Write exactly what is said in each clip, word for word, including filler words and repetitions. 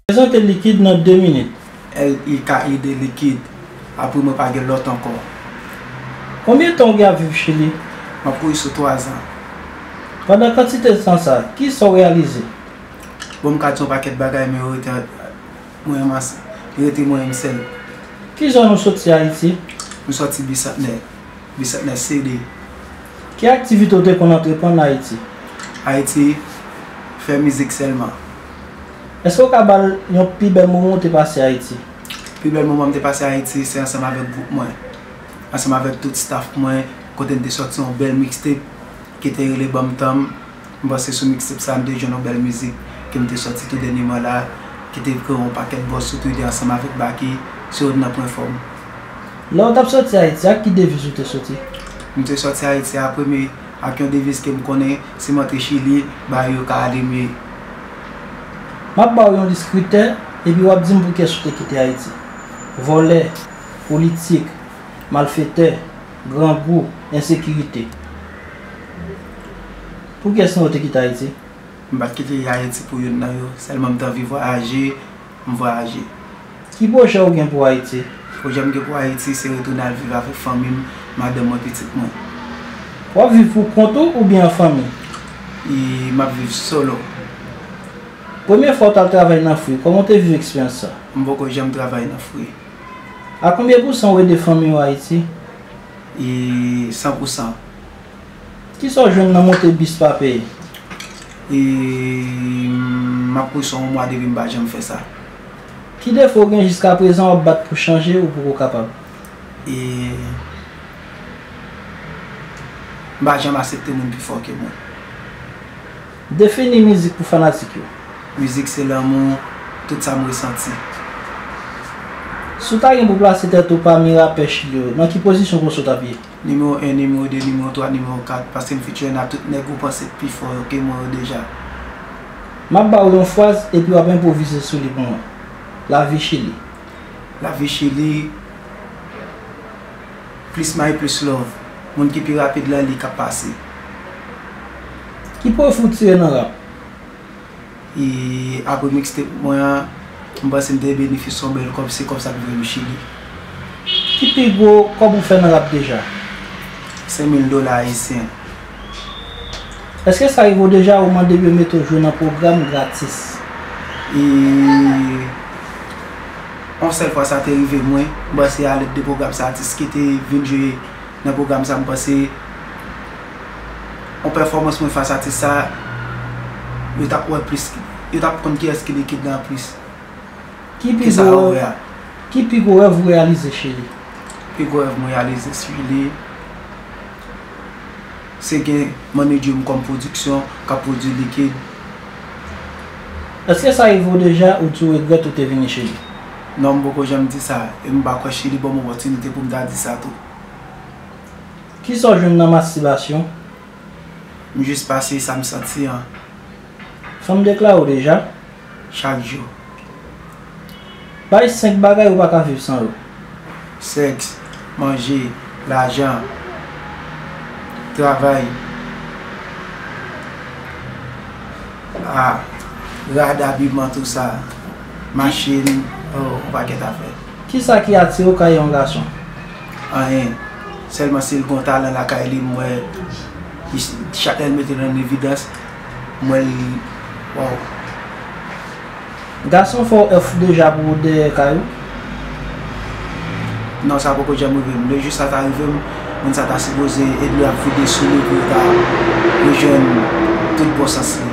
Prezante Likid nan de minit. L I K I D Likid. Apre mwen pa gen lòt ankò. Konbyen tan w gen ap viv Chili? M ap kouri sou twa zan. Pandan kantite tan sa, kisa w reyalize? Bon, m ka di yon pakèt bagay, men yo rete mwen menm, yo rete mwen menm sèl. Ki zòn ou soti Ayiti? M soti Bisantnè. Bisantnè C D. Ki aktivite w te konn antreprann Ayiti? Ayiti, fè mizik sèlman. Èske w ka ba l yon pi bèl moman w te pase Ayiti? Pi bèl moman m te pase Ayiti, se ansanm avèk gwoup mwen, ansanm avèk tout staff mwen, kote n te sòti yon bèl mixtape ki te rele Ban m Tan m. M panse sou mixtape sa a, m te jwenn yon bèl mizik ke m te sòti tou dènyèman la, ki te kreye yon pakèt buzz sou Twitter ansanm avèk Baky, se Odnan Pwen Fò m. Lè w t ap sòti Ayiti, ak ki deviz ou te sòti? M te sòti Ayiti a premye ak yon deviz ke m konnen, si m antre Chili, bagay yo ka ale mye. M ap ba w yon lis kritè, epi w ap di m pou kiyès ou te kite Ayiti. Vòlè, politik, malfetè, grangou, ensekirite. Pou kiyès nan yo te kite Ayiti? M pa t kite Ayiti pou youn nan yo, sèlman m te anvi vwayaje, m vwayaje. Ki pwojè w gen pou Ayiti? Pwojè m gen pou Ayiti se retounen al viv avèk fanmi m, madanm mwen, pitit mwen. W ap viv pou kont ou oubyen an fanmi? E m ap viv solo. Premye fwa w t al travay nan fri, kòman w te viv eksperyans sa? M poko janm travay nan fri. A konbyen pousan w ede fanmi w Ayiti? E san pousan. Kisa w jwenn nan monte bis pa peye? E m ap kouri sou yon mwa depi m pa janm fè sa. Ki defo w gen jiskaprezan w ap bat pou chanje ou poko kapab? E m pa janm aksepte moun pi fò ke mwen. Defini mizik pou fanatik yo. Mizik se lanmou, tout sa m resanti. Si w ta gen pou plase tèt ou pami rapè Chili yo, nan ki pozisyon w panse w t ap ye? Nimewo en, nimewo de, nimewo twa, nimewo kat, paske m featuring ak tout nèg ou panse k pi fò yo ke mwen yo deja. M ap ba w yon fraz epi w ap enpwovize sou li pou mwen. Lavi Chili. Lavi Chili, plis may plis love. Moun ki pi rapid lan li k ap pase. Ki pwofi w tire nan rap? E apre mixtape mwen an, m panse m te benefisye yon bèl kòb, se kòb sa ki voye m Chili. Ki pi gwo kòb ou fè nan rap deja? Senk mil dola ayisyen. Èske sa rive w deja ou mande yo mete w jwe nan pwogram gratis? E yon sèl fwa sa te rive mwen, m panse a lèt de pwogram sa atis ki te vin jwe nan pwogram sa, m panse yon pèfòmans mwen fas atis sa, yo t ap wè plis, yo t ap konn kiyès ki Likid lan plis. Ki pi gwo rèv, ki pi gwo rèv ou reyalize Chili? Pi gwo rèv mwen reyalize Chili, se gen Manager m kòm pwodiksyon k ap pwodui Likid. Èske sa rive w deja ou di w regrèt ou te vini Chili? Non, m poko janm di sa, e m pa kwè Chili ban m opòtinite pou m ta di sa tou. Kisa w jwenn nan mastibasyon? M jis pase sa m santi an. Fanm deklare w deja? Chak jou. Bay senk bagay ou pa ka viv san yo. Sèks, manje, lajan, travay, a, rad, abiman, tou sa, machin, oh, yon pakèt afè. Kisa ki atire w kay yon gason? Anyen. Sèlman si l gen yon talan lakay li, m wè, li, chak lè l mete l an evidans, m wè l, waw. Gason fè w èf deja pou w dèyè kay ou? Non, sa poko janm rive m. Lè jou sa ta rive m, moun sa ta sipoze ede l ap vide sou li pou l ta rejwenn tout bon sans li.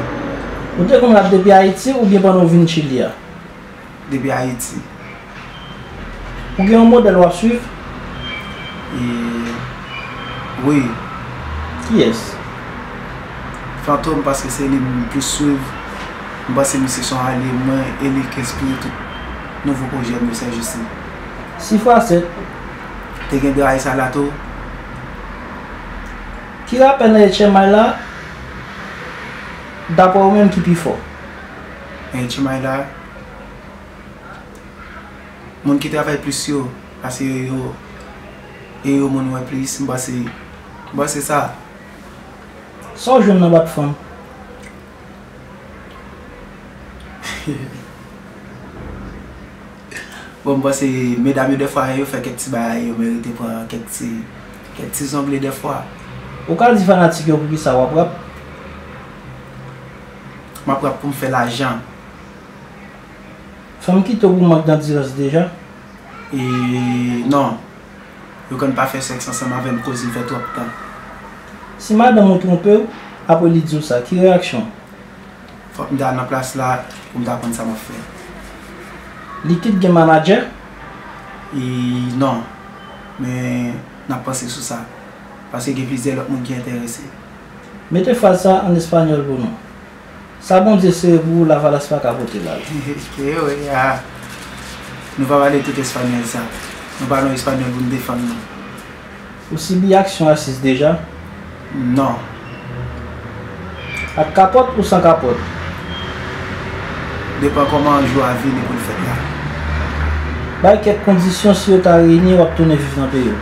Ou te konn rap depi Ayiti oubyen pandan w vin Chili a? Depi Ayiti. Ou gen yon modèl w ap swiv? E, wi. Kiyès? Fantom, paske se li m plis swiv. M panse misye se yon alye mwen e li k enspire tout nouvo pwojè m yo, Sè Justin. Sifwa sèt. Te gen Dray Salato. Ki rapè nan H M I la, daprè w menm, ki pi fò? Nan H M I la, moun ki travay plis yo, paske yo, e yo moun wè plis, m panse, m panse sa. Sa w jwenn nan bat fanm? Bon, m panse medam yo dèfwa yo fè kèk ti bagay, yo merite pran kèk ti, kèk ti zongle dèfwa. Ou ka di fanatik yo poukisa w ap rap? M ap rap pou m fè lajan. Fanm kite w pou mank dandirans deja? E non. Yo konn pa fè sèks ansanm avè m koz m fè twòp tan. Si madanm ou twonpe w, apre li di w sa, ki reyaksyon w? Fòk m ta nan plas la pou m ta konn sa m ap fè. Likid gen manadjè? E non. Men n ap panse sou sa. Paske gen plizyè lòt moun ki enterese. Mete fraz sa an espanyòl pou nou. Sa Bondye sere pou ou, lavalas pa ka pote l ale. Ewe, a. Nou pa pale tout espanyòl sa. Nou pa nan espanyòl pou n defann nou. Ou sibi aksyon rasis deja? Non. Ak kapòt ou san kapòt? Depan kòman jou a vini pou l fèt la. Bay kèk kondisyon, si yo ta reyini, w ap tounen viv nan peyi w?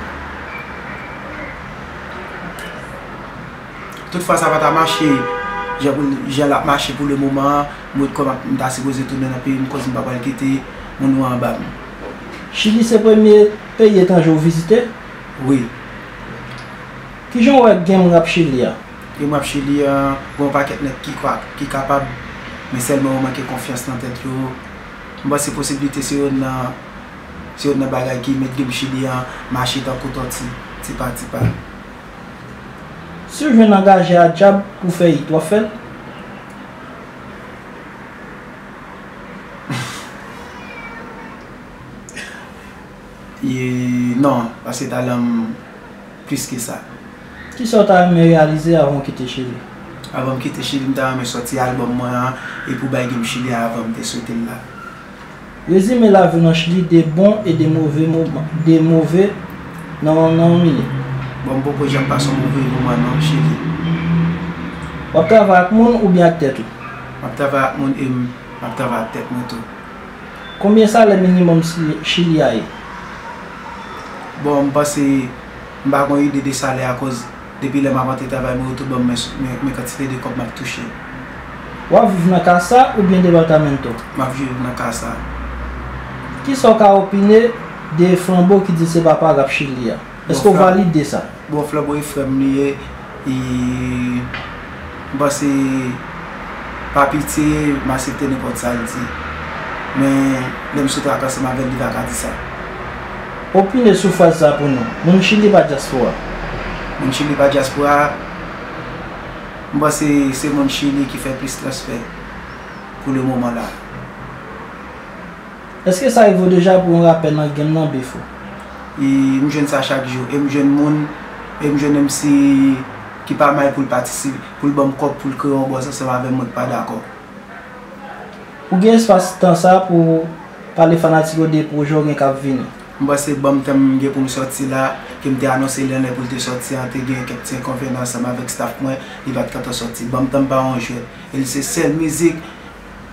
Tout fwa sa pa ta mache jan pou jan l ap mache pou le moman an, m wè kòm m ta sipoze tounen nan peyi m, koz m pa pral kite moun yo anba m. Chili se premye peyi etranje w vizite? Wi. Kijan w wè game rap Chili a? Game rap Chili an, gen yon pakèt nèg ki kwa, ki kapab, men sèlman yo manke konfyans nan tèt yo. M panse posiblite se youn nan, se youn nan bagay ki met game Chili an mache tankou tòti, tipa tipa. Si w jwenn angaje a djab pou fè hit, w ap fè l? E non, paske talan m plis ke sa. Kisa w ta renmen reyalize avan w kite Chili? Avan m kite Chili, m ta renmen sòti albòm mwen an epi w bay game Chili an avan m te swete l la. Rezime lavi w nan Chili, de bon e de move moman, de move nan nan yon minit. Bon, m poko janm pase yon move moman non, Chili. W ap travay ak moun oubyen ak tèt ou? M ap travay ak moun e m ap travay ak tèt mwen tou. Konbyen salè minimòm si Chili a ye? Bon, m panse m pa gon ide de salè akoz depi lè m ap antre travay, mwen yo tou ban m men, men, men kantite de kòb m ap touche. W ap viv nan kasa oubyen departamento? M ap viv nan kasa. Kisa w ka opine de flanbo ki di se papa rap Chili a? Èske w valide sa? Bon, flanbo e frè m li ye, e m panse pa pitye, m aksepte nenpòt sa l di. Men lè m sou trak ansanm avè l, li pa ka di sa. Opine sou fraz sa pou nou. Moun Chili pa dyaspora. Moun Chili pa dyaspora, m panse se moun Chili ki fè plis transfè pou le moman la. Èske sa rive w deja pou yon rapè nan game nan beef ou? E m jwenn sa chak jou. E m jwenn moun, e m jwenn M C ki pa may pou l patisipe, pou l ban m kòb pou l kreye yon buzz ansanm avè m, mwen k pa dakò. Ou gen espas tan sa pou pale fanatik yo de pwojè w gen k ap vini? M panse ban m tan m gen pou m sòti la, ke m te anonse li anlè pou l te sòti an, te gen kèk ti enkonvenyan ansanm avèk staff mwen, li pa t gentan sòti. Ban m tan m pa yon jwèt. E li se sèl mizik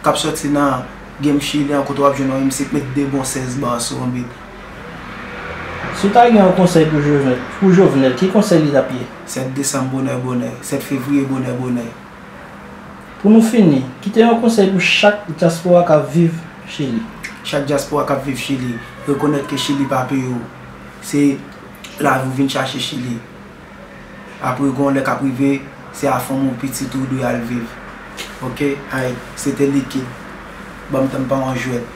k ap sòti nan game Chili an kote w ap jwenn yon M C k met de bon sèz bar sou yon beat. Si w ta gen yon konsèy pou Jovenel, pou Jovenel, ki konsèy li t ap ye? Sèt desanm bonè bonè, sèt fevriye bonè bonè. Pou nou fini, kite yon konsèy pou chak dyaspora k ap viv Chili. Chak dyaspora k ap viv Chili, rekonèt ke Chili pa peyi w. Se lavi w vin chache Chili. Apre gen yon lè k ap rive, se a fanmi w, pitit ou dwe al viv. Oke, ay, se te Likid. Ban m tan m pa yon jwèt.